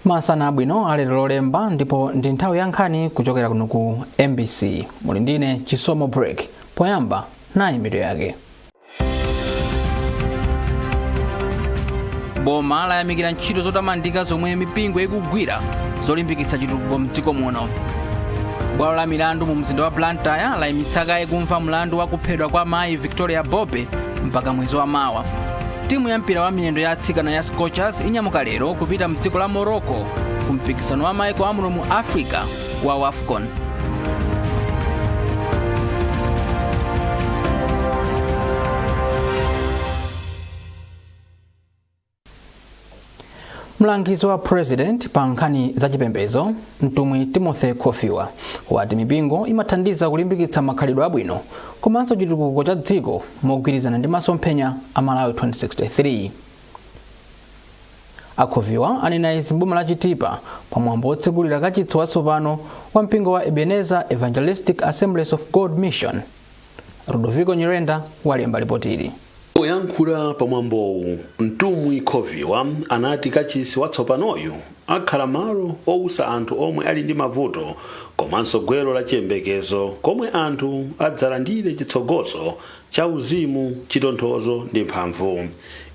Masana abwino alero Lolemba, ndipo ndi nthawi ya nkhani kuchokera kuno ku MBC. Muli ndine Chisomo Break. Poyamba, nayi mitu yake. Boma layamikira ntchito zotamandika zomwe mipingo ikugwira zolimbikitsa chitukuko mdziko muno. Bwalo la milandu mu mzinda wa Blantyre layimitsa kaye kumva mlandu wa kuphedwa kwa mayi Victoria Bobe mpaka mwezi wa mawa. Timu ya mpira wa miyendo ya atsikana ya Scorchers inyamuka lero kupita mdziko la Morocco ku mpikisano wa maiko amuno mu Africa wa WAFCON. Mlangizi wa President pa nkhani za chipembedzo, Mtumwi Timothy Khofiwa, wati mipingo imathandiza kulimbikitsa makhalidwe abwino komanso chitukuko cha dziko mogwirizana ndi masomphenya a Malawi 2063. A Khofiwa anena izi m'boma la Chitipa pamwambo wotsegulira kachisi watsopano wa mpingo wa Ebenezer Evangelistic Assemblies of God Mission. Ludovico Nyirenda walemba lipotili. Poyankhula pamwambowu, Mtumwi Khofiwa anati kachisi watsopanoyu akhala malo owusa anthu omwe ali ndi mavuto komanso gwero la chiyembekezo komwe anthu adzalandire chitsogozo cha uzimu, chitonthozo ndi mphamvu.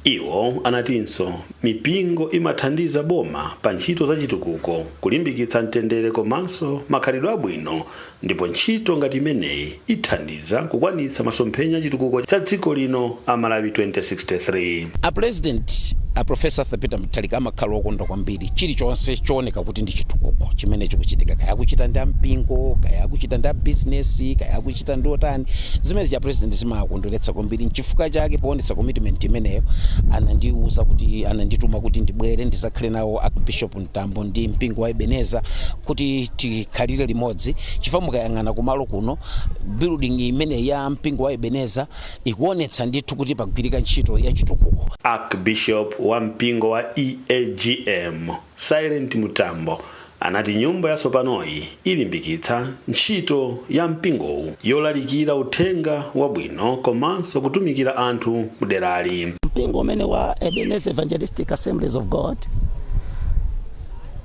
Iwo anatinso mipingo imathandiza boma pa ntchito za chitukuko, kulimbikitsa mtendere komanso makhalidwe abwino, ndipo ntchito ngati imeneyi ithandiza kukwanitsa masomphenya chitukuko cha dziko lino a Malawi 2063. A President, a Professor Arthur Peter Mutharika, amakhala okondwa kwambiri chilichonse chooneka kuti ndi chitukuko chimene chikuchitika, kaya akuchita ndi ampingo, kaya akuchita ndi abizinesi, kaya akuchita ndi otani. Zimene zija President zimakondweretsa kwambiri. Nchifukwa chake poonetsa commitment imeneyo anandiuza kuti, anandituma kuti ndibwere ndizakhale nawo Archbishop Mtambo ndi mpingo wa Ebeneza kuti tikhalire limodzi, chifukwa mukayang'ana kumalo kuno, building imene ya mpingo wa Ebeneza ikuonetsa ndithu kuti pagwirika ntchito ya chitukuko. Archbishop wa mpingo wa EAGM, Silent Mutambo, anati nyumba yatsopanoyi ilimbikitsa ntchito ya mpingowu yolalikira uthenga wabwino komanso kutumikira anthu mderali. Mpingo umene wa Ebenezer Evangelistic Assemblies of God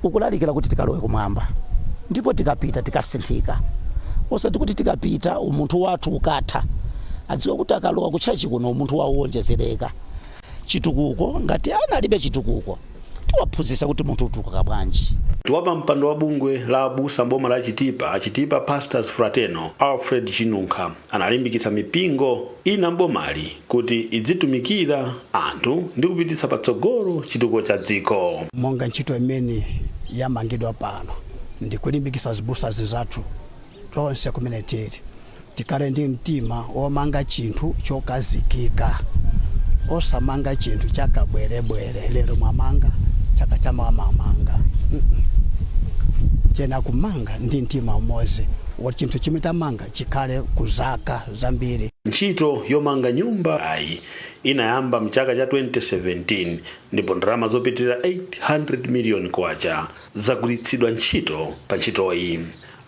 ukulalikira kuti tikalowe kumwamba, ndipo tikapita tikasinthika, osati kuti tikapita umunthu wathu ukatha. Adziwe kuti akalowa kutchachi kuno umunthu wawo wonjezereka. Chitukuko, ngati analibe chitukuko, tiwaphunzitsa kuti munthu utukuka bwanji. Wapampando wa bungwe la abusa mboma la Chitipa, Chitipa Pastors Fraternal, Alfred Chinunkha, analimbikitsa mipingo ina mbomali kuti idzitumikira anthu ndi kupititsa patsogolo chitukuko cha dziko. Monga ntchito imene yamangidwa pano, ndikulimbikitsa azibusa zinzathu tonse kumene tili, tikhale ndi mtima womanga chinthu chokazikika, osamanga chinthu chakabwerebwere. Lero mwamanga, chaka chamawa mwamanga. Tena kumanga ndi mtima umodzi woti chinthu chimene tamanga chikhale kuzaka zambiri. Ntchito yomanga nyumba ayi inayamba mchaka cha 2017 ndipo ndalama zopitirira 800 miliyoni kwacha zagwiritsidwa ntchito pa ntchitoyi.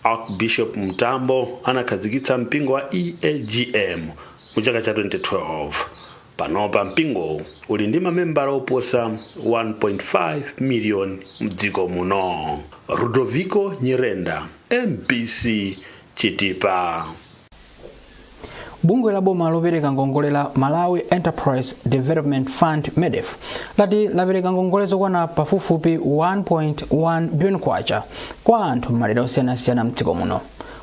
Archbishop Mtambo anakhazikitsa mpingo wa EAGM mu chaka cha 2012. Panopa mpingowu uli ndi mamembala oposa 1.5 miliyoni mdziko muno. Ludovico Nyirenda, MBC, Chitipa. Bungwe la boma lopereka ngongole la Malawi Enterprise Development Fund, MEDEF, lati lapereka ngongole zokwana pafupifupi 1.1 billion kwacha kwa anthu m'madera osiyanasiyana mdziko muno.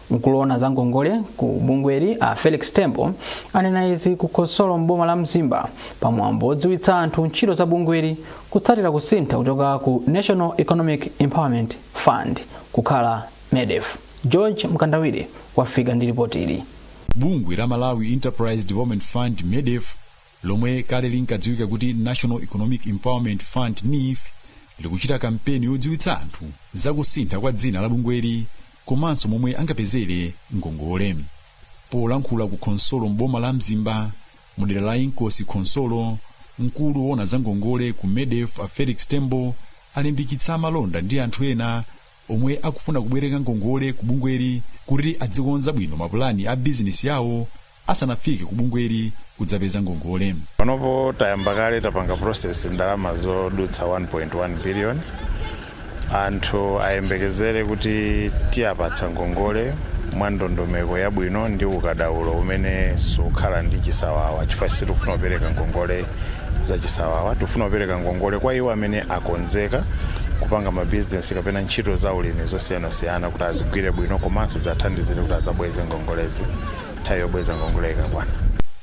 Mkulu woona za ngongole ku bungweli, a Felix Tembo, anena izi ku khonsolo mboma la Mzimba pamwambo wodziwitsa anthu ntchito za bungweli kutsatira kusintha kuchoka ku National Economic Empowerment Fund kukhala MEDEF. George Mkandawire wafika ndi ripoti ili. Bungwe la Malawi Enterprise Development Fund, MEDEF, lomwe kale linkadziwika kuti National Economic Empowerment Fund, NEEF, likuchita kampeni yodziwitsa anthu zakusintha kwa dzina la bungweli komanso momwe angapezere ngongole. Polankhula ku khonsolo mboma la Mzimba mudera la Inkosi Khonsolo, mkulu woona za ngongole ku MEDEF, a Felix Tembo, alimbikitsa amalonda ndi anthu ena omwe akufuna kubwereka ngongole ku bungweli kuti adzikonza bwino mapulani a bizinesi yawo asanafike ku bungweli kudzapeza ngongole. Panopo tayamba kale, tapanga process ndalama zodutsa 1.1 billion. Anthu ayembekezere kuti tiyapatsa ngongole mwa ndondomeko yabwino ndi ukadaulo umene sukhala ndi chisawawa, chifukwa sitikufuna kupereka ngongole za chisawawa. Tikufuna kupereka ngongole kwa iwo amene akonzeka kupanga mabizinesi kapena ntchito za ulimi zosiyanasiyana kuti azigwire bwino, komanso zathandizire kuti azabweze ngongolezi nthawi yobweza ngongole ikakwana.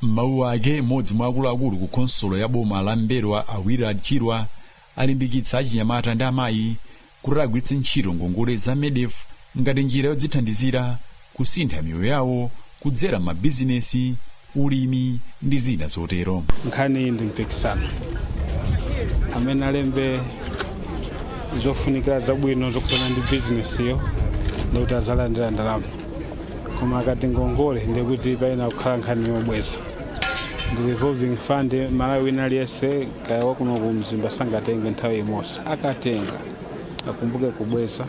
M'mawu ake, mmodzi mwa akuluakulu ku khonsolo ya boma la M'mbelwa, a Willard Chirwa, alimbikitsa achinyamata ndi amayi kuti agwiritse ntchito ngongole za MEDEF ngati njira yodzithandizira kusintha miyoyo yawo kudzera m'mabizinesi, ulimi ndi zina zotero. Nkhani iyi ndi mpikisano. Amene alembe zofunikira zabwino zokhudzana ndi bizinesiyo ndikuti azalandira ndalama, koma akati ngongole ndikuti payenera kukhala nkhani yobweza. Ndi revolving fund. Malawi wina aliyense, kaya wakuno ku Mzimba, sangatenge nthawi imodzi. Akatenga akumbuke kubweza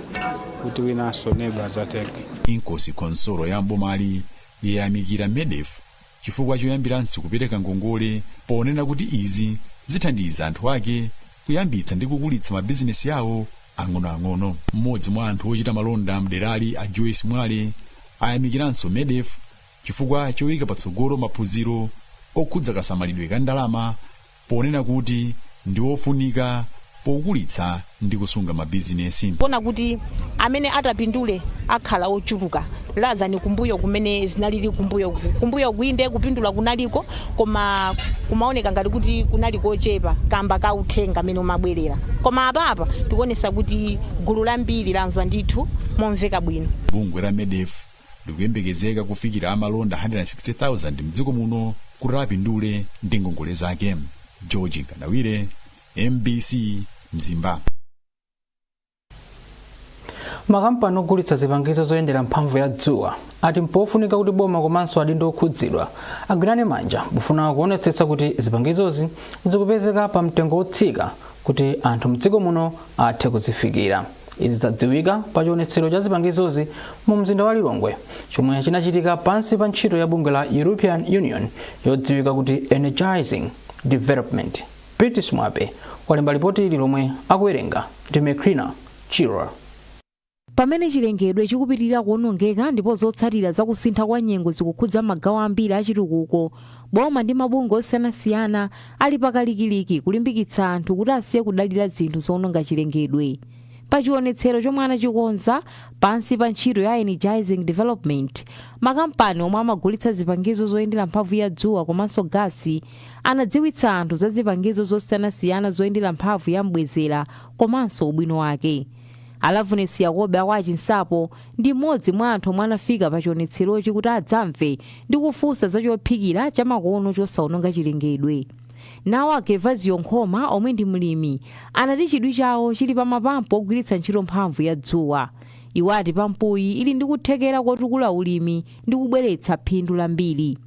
kuti winanso neba azatenge. Inkosi khonsolo ya mbomali yayamikira MEDEF chifukwa choyambiranso kupereka ngongole, ponena kuti izi zithandiza anthu ake kuyambitsa ndi kukulitsa mabizinesi yawo ang'onoang'ono. Mmodzi mwa anthu ochita malonda mderali, a Joyce Mwale, ayamikiranso MEDEF chifukwa choyika patsogolo maphunziro okhudza kasamalidwe ka ndalama, ponena kuti ndi ofunika pokulitsa ndi kusunga mabizinesi. Kuona kuti amene atapindule akhala ochuluka rather than kumbuyo kumene zinalili kumbuyo. Kumbuyo kuinde kupindula kunaliko, koma kumaoneka ngati kuti kunali kochepa kamba ka uthenga amene umabwerera, koma apapa tikuonesa kuti gulu lambiri lamva ndithu momveka bwino. Bungwe la MEDEF likuyembekezeka kufikira amalonda 160,000 mdziko muno kuti apindule ndi ngongole zake. George Nkanawire, MBC, Mzimba. Makampani ogulitsa zipangizo zoyendera mphamvu ya dzuwa ati mpofunika kuti boma komanso adindo okhudzidwa agwirane manja pofuna kuonetsetsa kuti zipangizozi zikupezeka pa mtengo wotsika kuti anthu mdziko muno athe kuzifikira. Izi zadziwika pa chionetsero cha zipangizozi mu mzinda wa Lilongwe chomwe chinachitika pansi pa ntchito ya bungwe la European Union yodziwika kuti Energizing Development. British Mwape walemba ripoti ili lomwe akuwerenga ndi Mekrina Chirwa. Pamene chilengedwe chikupitirira kuwonongeka ndipo zotsatira zakusintha kwa nyengo zikukhudza magawo ambiri achitukuko, boma ndi mabungwe osiyanasiyana ali pakalikiliki kulimbikitsa anthu kuti asiye kudalira zinthu zowononga chilengedwe. Pa chionetsero chomwe anachikonza pansi pa ntchito ya Energizing Development, makampani omwe amagulitsa zipangizo zoyendera mphamvu ya dzuwa komanso gasi anadziwitsa anthu za zipangizo zosiyanasiyana zoyendera mphamvu ya mbwezera komanso ubwino wake. Alavunesi Yakobe akwa Chinsapo ndi mmodzi mwa anthu omwe anafika pa chionetserochi kuti adzamve ndi kufunsa za chophikira chamakono chosawononga chilengedwe. Nawo a Gervasio Nkhoma, omwe ndi mlimi, anati chidwi chawo chili pa mapampu ogwiritsa ntchito mphamvu ya dzuwa. Iwo ati pampuyi ili ndi kuthekera kotukula ulimi ndi kubweretsa phindu lambiri.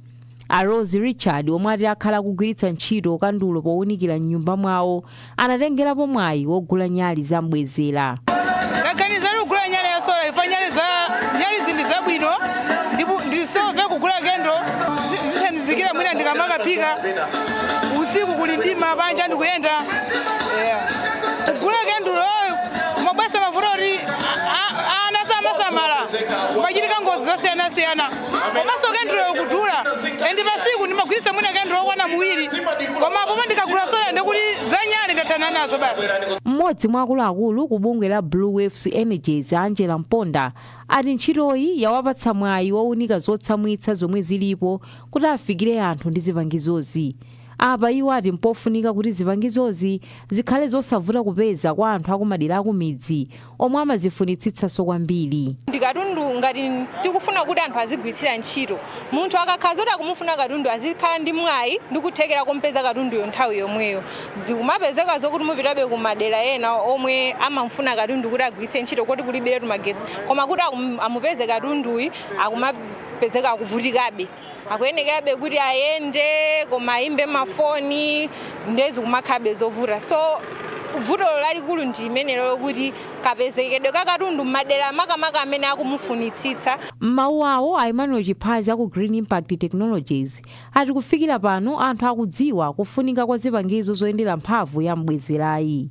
A Rose Richard, omwe ati akhala akugwiritsa ntchito kandulo powunikira mnyumba mwawo, anatengerapo mwayi wogula nyali za mbwezera. Kaganiza kugula nyale ya solar ifa nyale za nyali zindi zabwino, ndipo ndisove kugula kendo zithandizikira mwina ndikamakapika usiku kuli mdima panja ndikuyenda, yeah. Kugula kendulo mabwesa mavuto kuti ana samasamala, machitika ngozi zosiyanasiyana, komanso kendulo kudula and pasiku ndimagwiritsa mwina kendulo okwana muwiri, koma apopo ndikagula solar ndikuti za nyale ndathana nazo basi. Mmodzi mwa akuluakulu ku bungwe la Blue Waves Energies, Angela Mponda, ati ntchitoyi yawapatsa mwayi wowunika zotsamwitsa zomwe zilipo kuti afikire anthu ndi zipangizozi. Apa iwo ati mpofunika kuti zipangizozi zikhale zosavuta kupeza kwa anthu akumadera akumidzi omwe amazifunitsitsanso kwambiri. Ndi katundu ngati tikufuna kuti anthu azigwiritsira ntchito, munthu akakhala zoti akumufuna katundu azikhala ndi mwayi ndi kuthekera kompeza katunduyo nthawi yomweyo. Zikumapezeka zokuti mupitabe ku madera ena omwe amamfuna katundu kuti agwiritse ntchito kuti kulibiretu magesi, koma kuti amupeze katunduyi akumapezeka akuvutikabe, akuyenekerabe kuti ayende koma ayimbe mafoni, ndezi kumakhabe zovuta. So vuto lalikulu ndi limenelo lokuti kapezekedwe ka katundu m'madera makamaka amene akumufunitsitsa. M'mawu awo, a Emmanuel Chiphazi aku Green Impact Technologies ati kufikira pano anthu akudziwa kufunika kwa zipangizo zoyendera mphamvu ya mbwezerayi.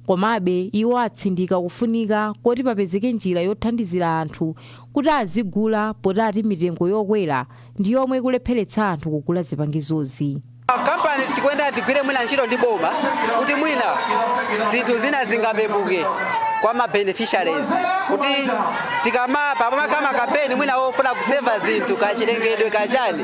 Komabe iwo atsindika kufunika koti papezeke njira yothandizira anthu kuti azigula, potati mitengo yokwera ndi yomwe ikulepheretsa anthu kugula zipangizozi. Kampani tikuenda tigwire mwina ntchito ndi boma kuti mwina zinthu zina zingapepuke kwa ma beneficiaries, kuti tikama pamakama kampeni mwina wofuna kuseva zinthu kachilengedwe kachani,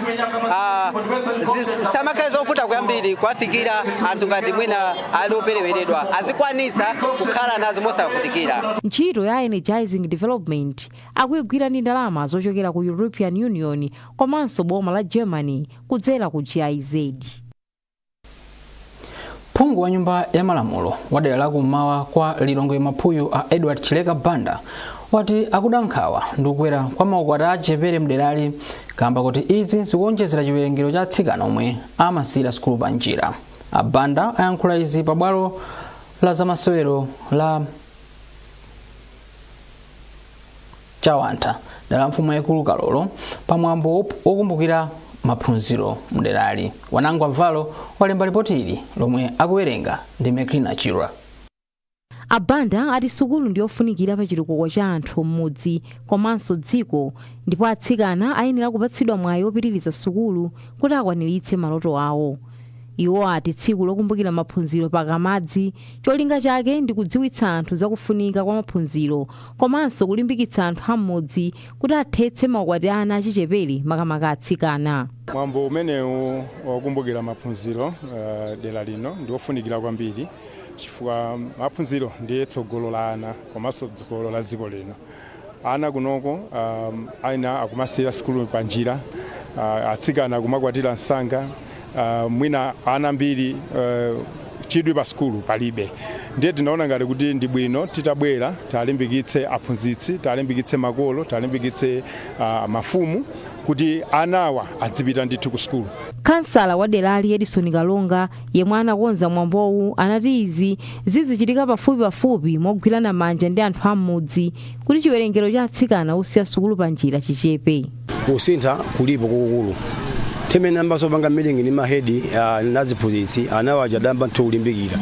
samakhale zovuta kwambiri kuwafikira anthu ngati mwina ali opereweredwa, azikwanitsa kukhala nazo mosavutikira. Ntchito ya Energizing Development akuyigwira ndi ndalama zochokera ku European Union komanso boma la Germany kudzera ku GIZ. Phungu wa Nyumba ya Malamulo wa dera la kummawa kwa Lilongwe Maphuyu, a Edward Chileka Banda, wati akuda nkhawa ndi kukwera kwa maukwati achichepere mderali, kamba kuti izi zikuonjezera chiwerengero cha atsikana omwe amasiyira sukulu pa njira. A Banda ayankhula izi pabwalo la zamasewero la Chawantha, dera la mfumu yaikulu Kalolo, pamwambo wokumbukira maphunziro mderali. Wanangwa Mvalo walemba ripoti ili lomwe akuwerenga ndi Meklina Chirwa. A Banda ati sukulu ndiyofunikira pa chitukuko cha anthu m'mudzi komanso dziko, ndipo atsikana ayenera kupatsidwa mwayi wopitiriza sukulu kuti akwaniritse maloto awo. Iwo ati tsiku lokumbukira maphunziro pa Kamadzi cholinga chake ndi kudziwitsa anthu zakufunika kwa maphunziro komanso kulimbikitsa anthu am'mudzi kuti athetse maukwati ana achichepere, makamaka atsikana. Mwambo umenewu wokumbukira maphunziro dera lino ndi wofunikira kwambiri, chifukwa maphunziro ndiye tsogolo la ana komanso tsogolo la dziko lino. Ana kunoko aina akumasiyira sukulu pa njira, atsikana akumakwatira msanga, mwina ana ambiri chidwi pa sukulu palibe. Ndiye tinaona ngati kuti ndi bwino titabwera talimbikitse aphunzitsi, talimbikitse makolo, talimbikitse mafumu kuti anawa adzipita ndithu ku sukulu. Kansala wa derali Edison Kalonga, yemwe anakonza mwambowu, anati izi zizichitika pafupipafupi mogwirana manja ndi anthu am'mudzi kuti chiwerengero cha atsikana osiya sukulu pa njira chichepe. Kusintha kulipo kukukulu. Timene ambasopanga meeting ndi ma head naziphunzitsi, anawo aja adamba nthu kulimbikira.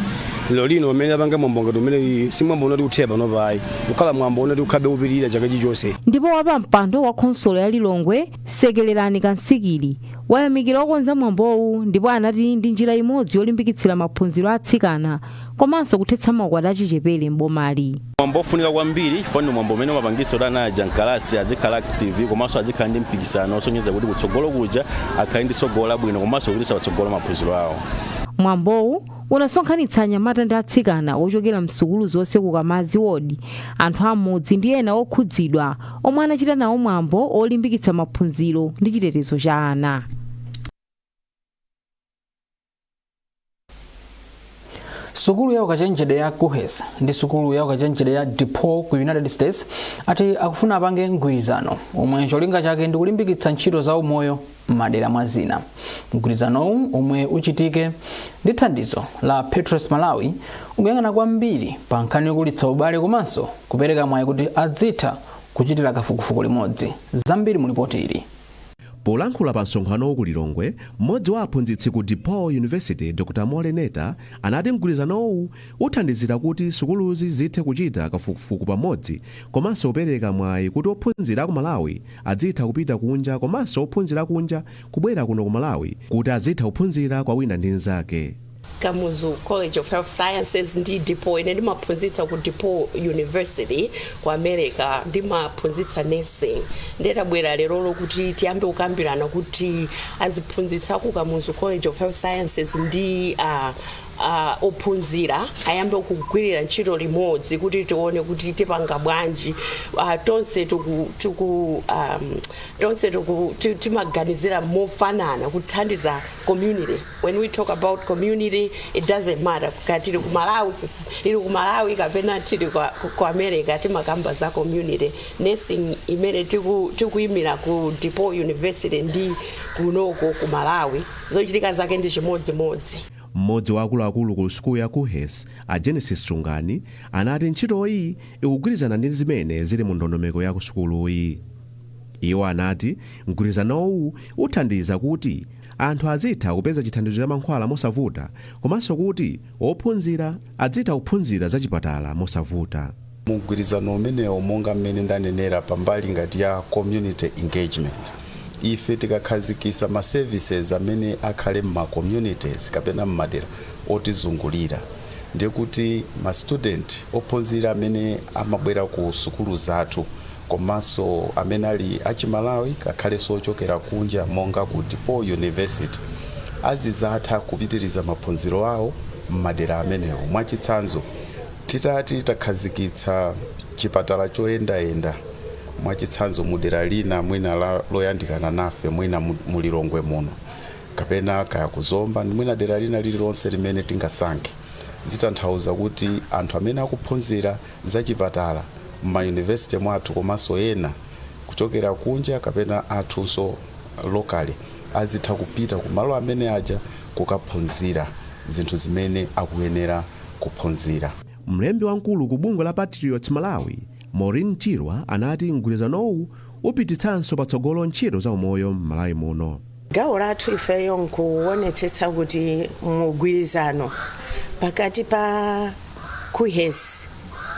Lero lino umene apanga mwambo ngati umene, si mwambo unati uthera pano payi, kukhala mwambo unati ukhabe upirira chaka chilichonse. Ndipo wapampando wa khonsolo ya Lilongwe, Sekelerani Kansikili, wayamikira okonza mwambowu ndipo anati ndi njira imodzi yolimbikitsira maphunziro a atsikana komanso kuthetsa maukwati achichepere m'bomali. Mwambo ofunika kwambiri chifukwa ndi mwambo umene umapangitsa kuti ana aja mkalasi azikhala active komanso azikhala ndi mpikisano osonyeza kuti kutsogolo kuja akhale ndi tsogolo labwino komanso kupititsa patsogolo maphunziro awo. Mwambowu unasonkhanitsa anyamata ndi atsikana ochokera msukulu zonse ku Kamadzi Ward, anthu amudzi ndi ena okhudzidwa omwe anachita nawo mwambo olimbikitsa maphunziro ndi chitetezo cha ana. Sukulu ya ukachenjede ya KUHeS ndi sukulu ya ukachenjede ya DePaul ku United States ati akufuna apange mgwirizano omwe cholinga chake ndi kulimbikitsa ntchito za umoyo m'madera mwa zina. Mgwirizanowu, omwe uchitike ndi thandizo la Petros Malawi, ukuyang'ana kwambiri pa nkhani yokulitsa ubale komanso kupereka mwayi kuti adzitha kuchitira kafukufuku limodzi. Zambiri mu lipoti ili. Polankhula pa msonkhanowu ku Lilongwe, mmodzi wa aphunzitsi ku DePaul University, Dr Mole Neta, anati mgwirizanowu uthandizira kuti sukuluzi zithe kuchita kafukufuku pamodzi komanso kupereka mwayi kuti ophunzira aku Malawi adzitha kupita kunja komanso ophunzira kunja kubwera kuno ku Malawi kuti azitha kuphunzira kwa wina ndi mnzake. Kamuzu College of Health Sciences ndi DePaul. Ine ndimaphunzitsa ku DePaul University ku America, ndimaphunzitsa nursing. Ndiye tabwera lerolo kuti tiyambe kukambirana kuti aziphunzitsa ku Kamuzu College of Health Sciences ndi ophunzira ayambe kugwirira ntchito limodzi kuti tione kuti tipanga bwanji. Tonse tiku, tiku, tonse tiku, timaganizira mofanana kuthandiza community. When we talk about community, it doesn't matter kaya tili ku Malawi, tili ku Malawi kapena tili ku America, timakamba za community nursing imene tikuyimira ku DePaul University ndi kunoko ku Malawi, zochitika zake ndi chimodzimodzi. Mmodzi wa akuluakulu ku sukulu ya KUHeS, a Genesis Sungani, anati ntchitoyi ikugwirizana ndi zimene zili mu ndondomeko ya kusukuluyi. Iwo anati mgwirizanowu uthandiza kuti Anthu azitha kupeza chithandizo cha mankhwala mosavuta, komanso kuti ophunzira azitha kuphunzira za chipatala mosavuta. Mugwirizano umenewo, monga mmene ndanenera, pambali ngati ya community engagement, ife tikakhazikisa ma services amene akhale mma communities kapena mmadera otizungulira, ndiye kuti ma student, ophunzira amene amabwera ku sukulu zathu, komanso amene ali achimalawi kakhalenso ochokera kunja monga ku DePaul University, azizatha kupitiriza maphunziro awo mmadera amenewo. Mwachitsanzo, titati takhazikitsa chipatala choyendayenda, mwachitsanzo mudera lina mwina loyandikana nafe, mwina mulilongwe muno kapena kaya kuzomba, mwina dera lina lililonse limene tingasankhe, zitanthauza kuti anthu amene akuphunzira zachipatala m'mayunivesiti mwathu komanso ena kuchokera kunja kapena athunso locally azitha kupita kumalo amene aja kukaphunzira zinthu zimene akuyenera kuphunzira. Mlembi wamkulu ku bungwe la Patriots Malawi, Maureen Chirwa, anati mgwirizanowu upititsanso patsogolo ntchito za umoyo m'Malawi muno. Gawo lathu ifeyo nkuonetsetsa kuti mugwirizano pakati pa KUHeS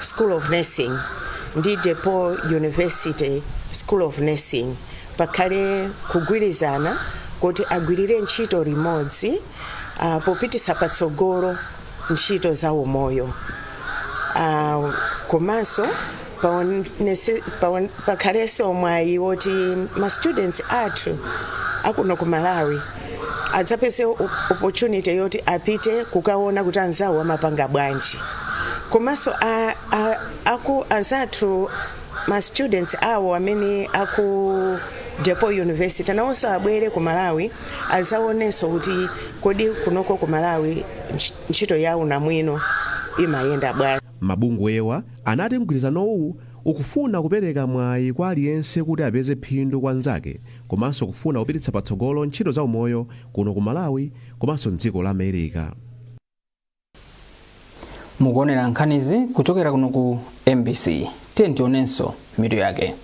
School of Nursing ndi DePaul University School of Nursing pakhale kugwirizana kuti agwirire ntchito limodzi popititsa patsogolo ntchito za umoyo, komanso pakhalenso mwayi woti ma students athu akuno ku Malawi adzapeze opportunity yoti apite kukaona kuti anzawo amapanga bwanji, komanso aku anzathu ma students awo amene aku DePaul University nawonso abwere ku Malawi azaonenso kuti kodi kunoko ku Malawi ntchito ya unamwino imayenda bwanji. Mabungwewa anati mgwirizanowu ukufuna kupereka mwayi kwa aliyense kuti apeze phindu kwa nzake, komanso kufuna kupititsa patsogolo ntchito za umoyo kuno ku Malawi komanso mdziko la America. Mukuonera nkhanizi kuchokera kuno ku MBC. Tiye tionenso mitu yake.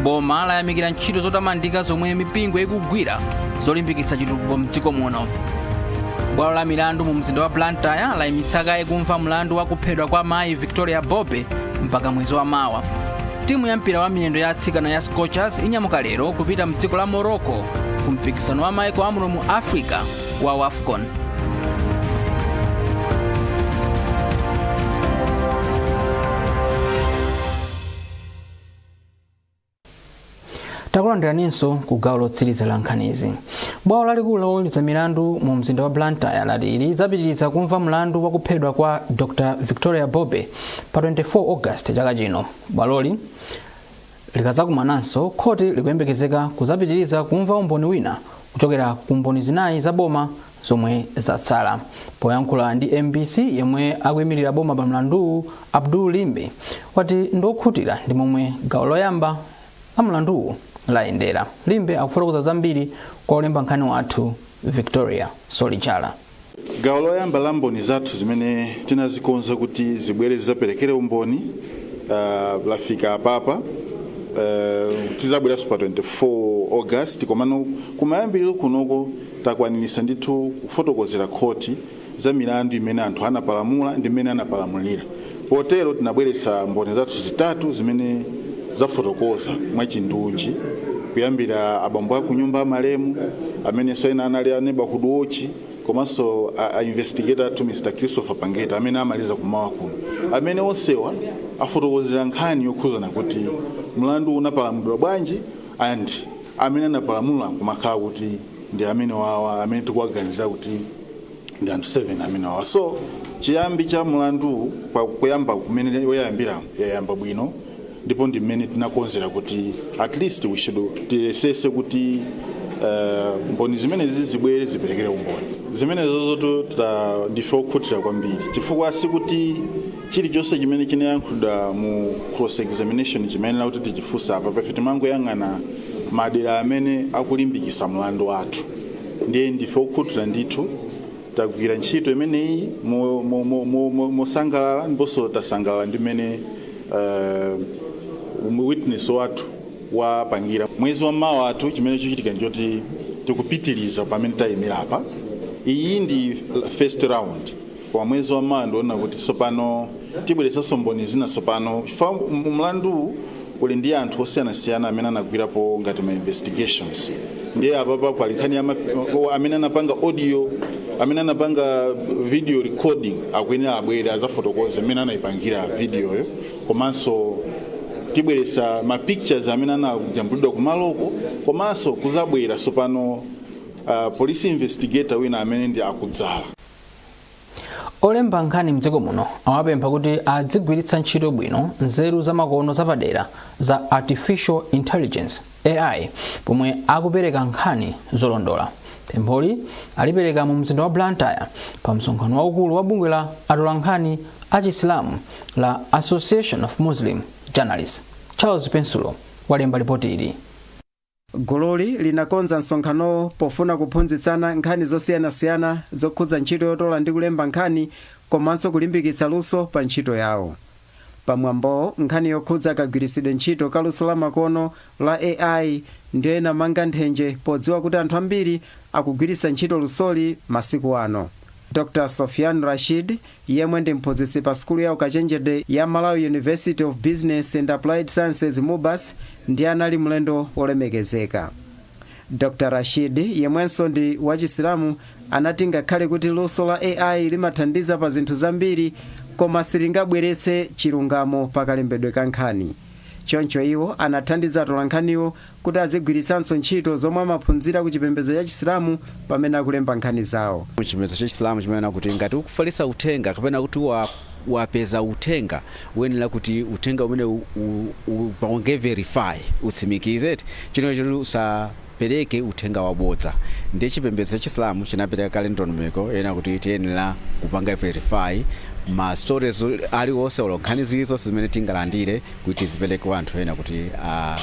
Boma layamikira ntchito zotamandika zomwe mipingo ikugwira zolimbikitsa chitukuko mdziko muno. Bwalo la milandu mu mzinda wa Blantyre layimitsa kaye kumva mlandu wa kuphedwa kwa mayi Victoria Bobe mpaka mwezi wa mawa. Timu ya mpira wa miyendo ya atsikana ya Scorchers inyamuka lero kupita mdziko la Morocco ku mpikisano wa maiko amuno mu Africa wa WAFCON. Takulandiraninso ku gawo lotsiriza la nkhanizi. Bwalo lalikulu loweruza milandu mu mzinda wa Blantyre lati lidzapitiriza kumva mlandu wa kuphedwa kwa Dr Victoria Bobe pa 24 August chaka chino. Bwaloli likazakumananso, khoti likuyembekezeka kuzapitiriza kumva umboni wina kuchokera ku mboni zinayi za boma zomwe zatsala. Poyankhula ndi MBC, yemwe akuyimirira boma pa mlanduwu, Abdul Limbe, wati ndiokhutira ndi momwe gawo loyamba la mlanduwu layendera. Limbe akufotokoza zambiri kwa olemba nkhani wathu Victoria Solichala. Gawo loyamba la mboni zathu zimene tinazikonza kuti zibwere zidzaperekere umboni lafika apapa. Tizabweranso pa 24 August, komano kumayambiriro kunoko takwanirisa ndithu kufotokozera khoti za milandu imene anthu anapalamula ndi mmene anapalamulira. Potero tinabweretsa mboni zathu zitatu zimene zafotokoza mwachindunji, kuyambira abambo akunyumba amalemu amenenso ena anali a neighborhood watch, komanso a investigator athu Mr Christopher Pangeta amene amaliza kumawa kuno, amene onsewa afotokozera nkhani yokhuzana kuti mlandu unapalamulidwa bwanji and amene anapalamula kumakhala kuti ndi amene wawa amene tikuwaganizira kuti ndi anthu 7 amene wawa. So chiyambi cha mlandu kuyamba kumene woyambira yayamba bwino, ndipo ndi mmene tinakonzera kuti at least we should tiyesese kuti mboni zimenezi zibwere ziperekere umboni. Zimenezozo ndife okhutira kwambiri, chifukwa sikuti chilichonse chimene chinayankhulidwa mu cross examination chimayenera kuti tichifunsa apa. Pafe timangoyang'ana madera amene akulimbikisa mlandu wathu. Ndiye ndife okhutira ndithu, tagwira ntchito imeneyi mosangalala, ndiponso tasangalala ndi mmene witness wathu Wapangira mwezi wa mawa athu, chimene chikuchitika ndichoti tikupitiliza pamene tayimira apa. Iyi ndi first round, koma mwezi wa mawa ndiona kuti tsopano tibweretsanso mboni zina tsopano, chifukwa mlandu uli ndi anthu osiyanasiyana amene anagwirapo ngati ma investigations. Ndiye apapa pali nkhani ya amene anapanga audio, amene anapanga video recording, akuyenera abwere adzafotokoze amene anayipangira videoyo, komanso tibweretsa ma pictures amene anajambulidwa kumaloko, komanso kuzabwera tsopano police investigator wina amene ndi akudzala. Olemba nkhani mdziko muno awapempha kuti adzigwiritsa ntchito bwino nzeru zamakono zapadera za artificial intelligence, AI, pomwe akupereka nkhani zolondola. Pempholi alipereka mu mzinda wa Blantyre pa msonkhano waukulu wa bungwe la atolankhani achisilamu la Association of Muslim Journalists. Charles Pensulo walemba ripoti ili. Gululi linakonza msonkhanowo pofuna kuphunzitsana nkhani zosiyanasiyana zokhudza ntchito yotola ndi kulemba nkhani, komanso kulimbikitsa luso pa ntchito yawo. Pamwambowo, nkhani yokhudza kagwiritsidwe ntchito ka luso la makono la AI ndiyo inamanga nthenje, podziwa kuti anthu ambiri akugwiritsa ntchito lusoli masiku ano. Dr Sofian Rashid, yemwe ndi mphunzitsi pa sukulu ya ukachenjede ya Malawi University of Business and Applied Sciences, MUBAS, ndiye anali mlendo wolemekezeka. Dr Rashid, yemwenso ndi wachisilamu, anati ngakhale kuti luso la AI limathandiza pa zinthu zambiri, koma silingabweretse chilungamo pakalembedwe ka nkhani. Choncho iwo anathandiza atolankhaniwo kuti azigwiritsanso ntchito zomwe amaphunzira ku chipembedzo cha Chisilamu pamene akulemba nkhani zawo. Chipembedzo cha Chisilamu chimanena kuti ngati ukufalitsa uthenga kapena kuti wapeza uthenga, uyenera kuti uthenga umene upange verify, utsimikize chino choti usapereke uthenga wabodza. Ndiye chipembedzo cha Chisilamu chinapereka kale ndondomeko ena kuti tiyenera kupanga verify ma stories aliwonse olo nkhani zilizonse zimene tingalandire kuti tizipereke kwa anthu ena kuti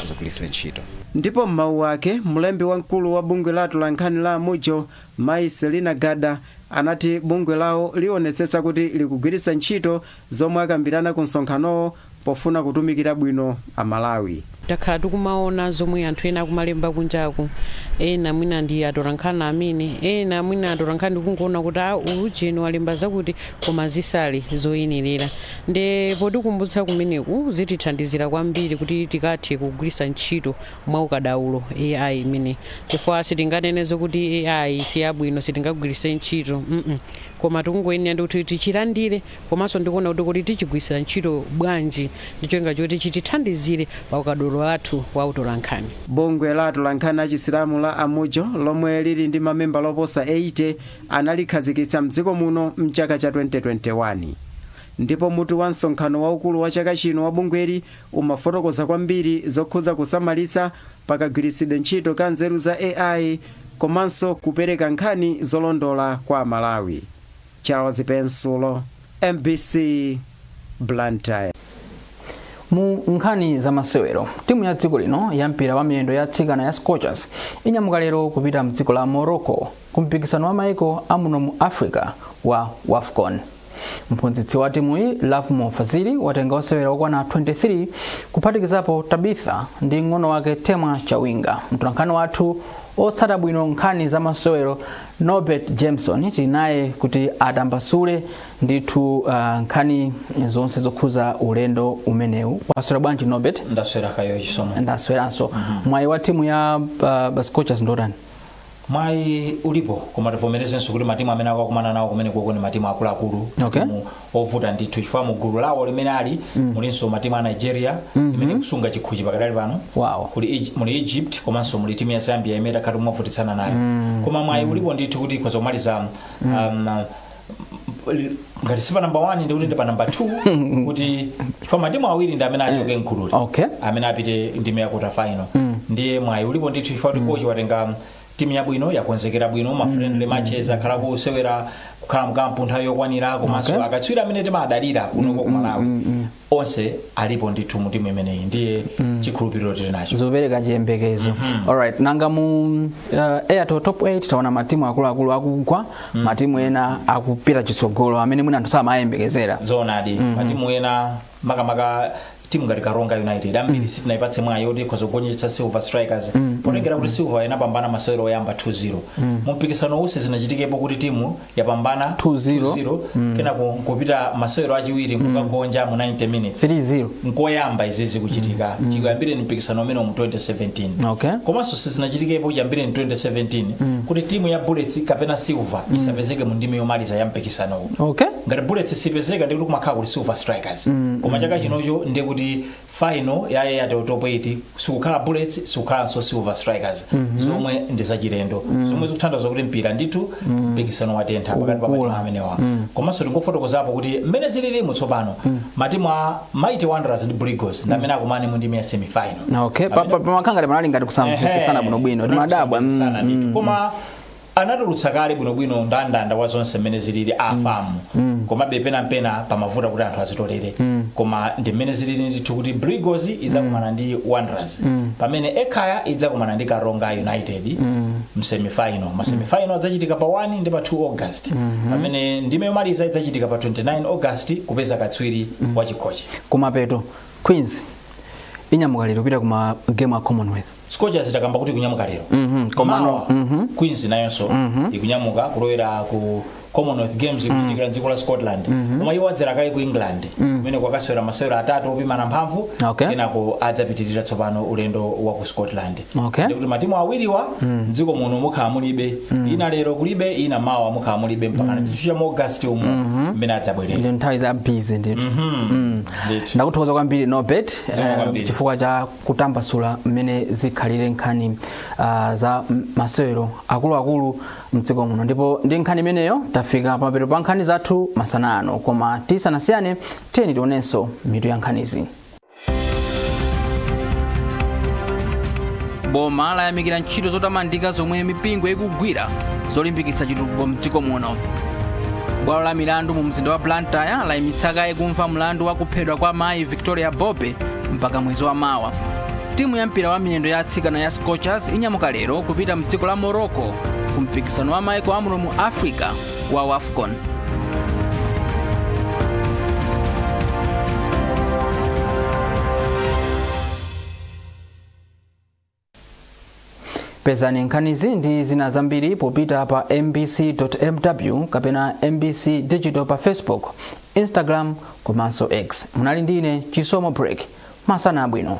azigwiritsire ntchito. Ndipo m'mawu ake, mlembi wamkulu wa bungwe la atolankhani la Amujo, Mayi Selina Gada, anati bungwe lawo lionetsetsa kuti likugwiritsa ntchito zomwe akambirana ku msonkhanowo pofuna kutumikira bwino Amalawi. Takhala tikumaona zomwe anthu ena akumalemba kunjaku, ena mwina ndi atolankhani amene, ena mwina atolankhani ndikungoona kuti a ujeni walemba zakuti, koma zisali zoyenerera. Nde potikumbutsa kumeneku zitithandizira kwambiri kuti tikathe kugwiritsa ntchito mwaukadaulo AI imene, chifukwa sitinganene zokuti AI siyabwino, sitingagwiritse ntchito, Koma tikungoyenera ndi kuti tichilandire, komanso ndikuona kuti tichigwiritsira ntchito bwanji ndi cholinga choti chitithandizire pa ukadaulo wathu wa utolankhani. Bungwe la atolankhani achisilamu la Amujo, lomwe lili ndi mamembala oposa 80, analikhazikitsa mdziko muno mchaka cha 2021. Ndipo mutu wa msonkhano waukulu wa chaka chino wa bungweli umafotokoza kwambiri zokhudza kusamalitsa pakagwiritsidwe ntchito ka nzeru za AI komanso kupereka nkhani zolondola kwa Amalawi. Charles Pensulo, MBC, Blantyre. Mu nkhani za masewero, timu ya dziko lino ya mpira wa miyendo ya atsikana ya Scorchers inyamuka lero kupita mdziko la Morocco ku mpikisano wa maiko amuno mu Africa wa WAFCON. Mphunzitsi wa timuyi, Lovemore Fazili, watenga osewera okwana 23, kuphatikizapo Tabitha ndi mng'ono wake Temwa Chawinga. Mtolankhani wathu otsata bwino nkhani za masewero, Norbert Jameson, tili naye kuti atambasule ndithu nkhani zonse zokhuza ulendo umenewu. Waswera bwanji, Norbert? Ndaswera kayo, Chisomo. Ndasweranso. Mwayi wa timu ya Scorchers ndotani? Mwayi ulipo, koma tivomerezenso kuti matimu amene akakumana nawo kumene koko ni matimu akuluakulu, matimu ovuta ndithu, chifukwa mu gulu lawo limene ali mulinso matimu a Nigeria imene ikusunga chikhochi pakadali pano, kuli muli Egypt, komanso muli timu ya Zambia imene takhala tikumavutitsana nayo. Koma mwayi ulipo ndithu kuti ikhoza kumaliza ngati si pa namba 1, ndikuti ndi pa namba 2, kuti chifukwa matimu awiri ndi amene achoke mgululi amene apite ndime ya quarter final. Ndiye mwayi ulipo ndithu, chifukwa kuti kochi watenga timu yabwino, yakonzekera bwino ma friendly matches, akhala kusewera, kukhala mkampu nthawi yokwanira, komanso akatswiri amene timadalira kunoko ku Malawi onse alipo ndithu mu timu imeneyi. Ndiye chikhulupiriro tili nacho. Zopereka chiyembekezo. Alright, nanga mu Airtel Top 8 taona matimu akuluakulu akugwa, matimu ena akupita chitsogolo amene mwina anthu samayembekezera. Zoonadi. Matimu ena, makamaka Timu ngati Karonga United, ambiri sitinayipatse mwayi yoti ikhoza kugonjetsa Silver Strikers, potengera kuti Silver inapambana masewero oyamba 2-0. Mu mpikisano usi zinachitikepo kuti timu yapambana 2-0, 2-0, kenako nkupita masewero achiwiri nkukagonja mu 90 minutes. 3-0. Nkoyamba izizi kuchitika chiyambire ni mpikisano umene mu 2017. Komanso sizinachitikepo chiyambire ni 2017 kuti timu ya Bullets kapena Silver isapezeke mu ndime yomaliza ya mpikisanowu. Ngati Bullets sipezeka, ndikuti kumakhala kuti Silver Strikers. Koma chaka chinocho ndikuti final ya Airtel Top 8 sikukhala Bullets, sikukhalanso Silver Strikers, zomwe ndi zachilendo, zomwe zikutanthauza kuti mpira ndithu, mpikisano watentha pakati pa matimu amenewa. Komanso tingofotokozapo kuti mmene zililimu tsopano, matimu a Mighty Wanderers ndi Blue Eagles ndi amene akumane mu ndime ya semifinal. Okay, pamakhala panali ngati kusamvetsetsana bwinobwino, timadabwa. Kusamvetsetsana ndithu. Koma anatulutsa kale bwinobwino ndandanda wa zonse mmene zilili a FAM. Komabe penapena pamavuta kuti anthu azitolere. Koma ndi mmene zilili ndithu kuti Blue Eagles idzakumana ndi Wanderers, pamene Ekhaya idzakumana ndi Karonga United msemifinal. Masemifinal adzachitika pa 1 ndi pa 2 August, pamene ndime yomaliza idzachitika pa 29 August kupeza katswiri wa chikhochi. Kumapeto, Queens inyamuka lero kupita kuma game a Commonwealth. Scorchers takamba kuti kunyamuka lero. Komano Mawa, Queens nayonso ikunyamuka kulowera ku Commonwealth Games ikuchitikira mdziko la Scotland. Koma iwo adzera kale ku England, kumene kwakasewera masewero atatu opimana mphamvu. Kenako adzapitirira tsopano ulendo wa ku Scotland. Ndikuti matimu awiriwa mdziko muno mukhala mulibe, ina lero kulibe, ina mawa mukhala mulibe, mpaka chichu cha mu August umu mmene adzabwerera. Ndi nthawi za busy ndithu. Ndithu. Ndakuthokoza kwambiri, Norbert, Zikomo kwambiri. chifukwa cha kutambasula mmene zikhalire nkhani za masewero akuluakulu mdziko muno. Ndipo ndi nkhani imeneyo tafika pamapeto pa nkhani zathu masana ano. Koma tisanasiyane, tiyeni tionenso mitu ya nkhanizi. Boma layamikira ntchito zotamandika zomwe mipingo ikugwira zolimbikitsa chitukuko mdziko muno. Bwalo la milandu mu mzinda wa Blantyre layimitsa kaye kumva mlandu wa kuphedwa kwa mayi Victoria Bobe mpaka mwezi wa mawa. Timu ya mpira wa miyendo ya atsikana ya Scorchers inyamuka lero kupita mdziko la Morocco ku mpikisano wa maiko amuno mu Africa wa WAFCON. Pezani nkhanizi ndi zina zambiri popita pa mbc.mw kapena MBC Digital pa Facebook, Instagram komanso X. Munali ndine Chisomo Break. Masana abwino.